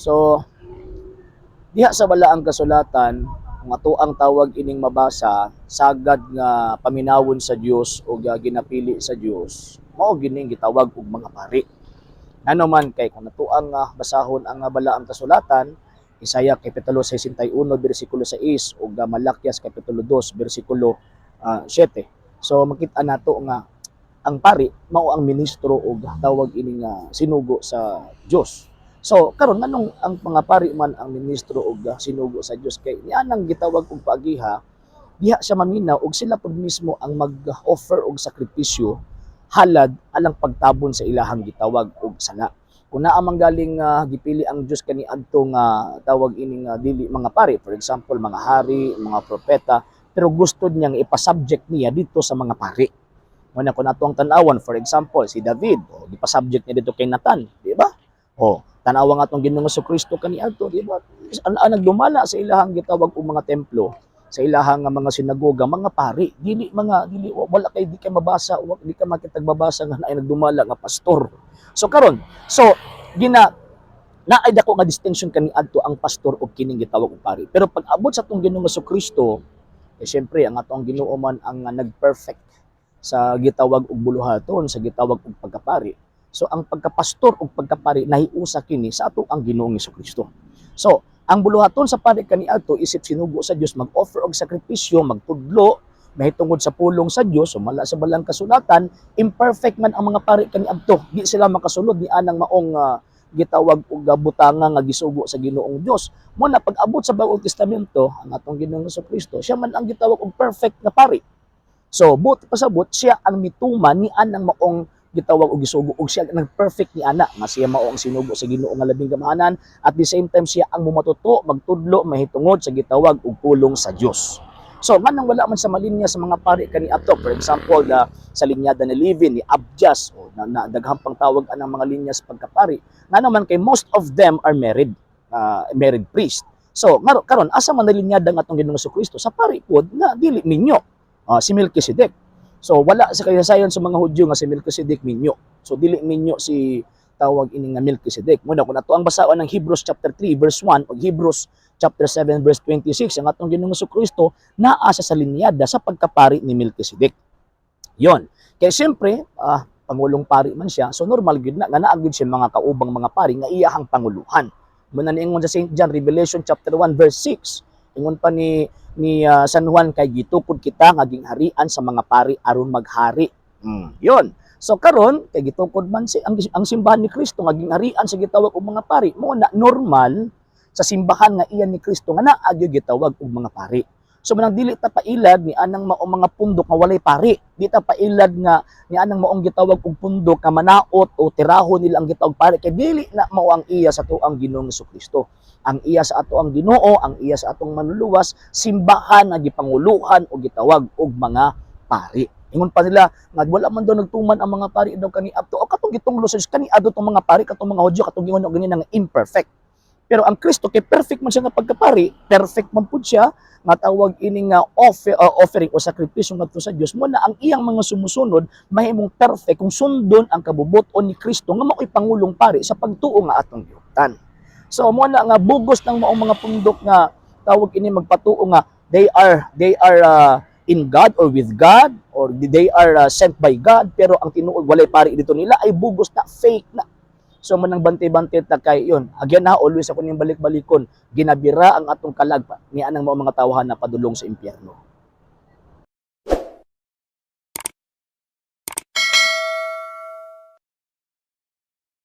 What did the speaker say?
So diha sa Balaang Kasulatan, kung ato ang tawag ining mabasa, sagad nga paminawon sa Dios o ginapili sa Dios, mao gining gitawag og mga pari. Ngano man kay kung ato ang basahon ang Balaang Kasulatan, Isaiah kapitulo 61 bersikulo 6 ug Malakias kapitulo 2 bersikulo 7. So makita nato nga ang pari mao ang ministro og tawag ini nga sinugo sa Dios. So karon, nganong ang mga pari man ang ministro og sinugo sa Dios? Kay nianang gitawag og paagiha diha siya maminaw og sila pud mismo ang mag-offer og sakripisyo, halad alang pagtabon sa ilahang gitawag og sala. Kung naa man galing gipili ang Dios kaniadto nga tawag ini nga dili mga pari, for example mga hari, mga propeta, pero gusto niyang ipasubject niya dito sa mga pari. Muna kung ato ang tan-awan, for example, si David, oh, gipasubject niya dito kay Nathan, di ba? Oh, tan-awa nga atong Ginoong Kristo kaniadto, di ba? Ang nagdumala sa ilahang gitawag og mga templo, sa ilahang nga mga sinagoga, mga pari, dili mga dili wala kay di ka mabasa, wa di ka makitag mabasa nga naay nagdumala nga pastor. So karon, so gina naay dako nga distinction kaniadto ang pastor og kining gitawag og pari. Pero pag abot sa atong Ginoong Kristo, eh syempre ang atong Ginoo man ang nag-perfect sa gitawag og buluhaton, sa gitawag og pagkapari. So ang pagkapastor ug pagkapari nahiusa kini sa ato ang Ginoong Kristo. So ang buluhaton sa pari kaniadto isip sinugo sa Dios, mag-offer og sakripisyo, magtudlo mahitungod sa pulong sa Dios, sumala sa Balang Kasulatan, imperfect man ang mga pari kaniadto. Di sila makasulod ni anang maong gitawag og butanga nga gisugo sa Ginoong Dios. Mo na pag-abot sa Bagong Testamento, ang atong Ginoong Kristo, siya man ang gitawag og perfect nga pari. So, buot pasabot, siya ang mituman ni anang maong gitawag og gisugo og siya ang perfect ni ana nga siya mao ang sinugo sa Ginoo nga labing gamhanan. At the same time, siya ang mumatuto, magtudlo mahitungod sa gitawag og pulong sa Dios. So nganong wala man sa malinya sa mga pari kaniadto, for example, na sa linyada ni Levi, ni Abdias, o na daghang pang tawag anang mga linya sa pagkapari, ngano man kay most of them are married priest. So ngaro karon, asa man nalinyada ang atong Ginoong Kristo sa pari pod nga dili minyo, si Melchizedek? So wala sa kasaysayan sa mga Hudyo nga si Melchizedek minyo. So dili minyo si tawag ini nga Melchizedek. Muna kung ato ang basaon ng Hebrews chapter 3 verse 1 o Hebrews chapter 7 verse 26, ang atong Ginoong Kristo naa sa linyada sa pagkapari ni Melchizedek. Yon. Kaya siyempre, pangulong pari man siya, so normal gyud na nga naa gyud siya mga kaubang mga pari nga iyahang panguluhan. Muna niingon sa St. John Revelation chapter 1 verse 6. Ingon pa ni San Juan kay gitukod kita nga gingharian sa mga pari aron maghari. Yon. So karon kay gitukod man si ang simbahan ni Kristo nga gingharian sa gitawag og mga pari, mo na normal sa simbahan nga iyan ni Kristo nga naa gyud gitawag og mga pari. So manang dili ta pailad ni anang maong mga pundok nga walay pari. Di ta pailad nga ni anang maong gitawag og pundok nga manaot o tirahon nila ang gitawag pari kay dili na mao ang iya sa atuang Ginoong Kristo. Ang iya sa ato ang Ginoo, ang iya sa atong Manluluwas, simbahan nga gipanguluhan o gitawag og mga pari. Ingon pa nila nga wala man daw nagtuman ang mga pari daw kaniadto o katong gitunglo sa Dios kaniadto tong mga pari, katong mga Hudyo, katong gingon og ganyan nga imperfect. Pero ang Kristo kay perfect man siya nga pagkapari, perfect man pud siya nga tawag ini nga offering o sakripisyo ngadto sa Dios. Mo na ang iyang mga sumusunod mahimong perfect kung sundon ang kabubut-on ni Kristo nga mao'y pangulong pari sa pagtuo nga atong gihutan. So mo na nga bugos ng maong mga pundok nga tawag ini magpatuo nga they are in God or with God or they are sent by God, pero ang tinuod walay pari dito nila, ay bugos na, fake na. So manang bantay-bantay ta kay yun. Again ha, always ako ning balik-balikon. Ginabira ang atong kalag pa ni anang mga tawahan na padulong sa impyerno.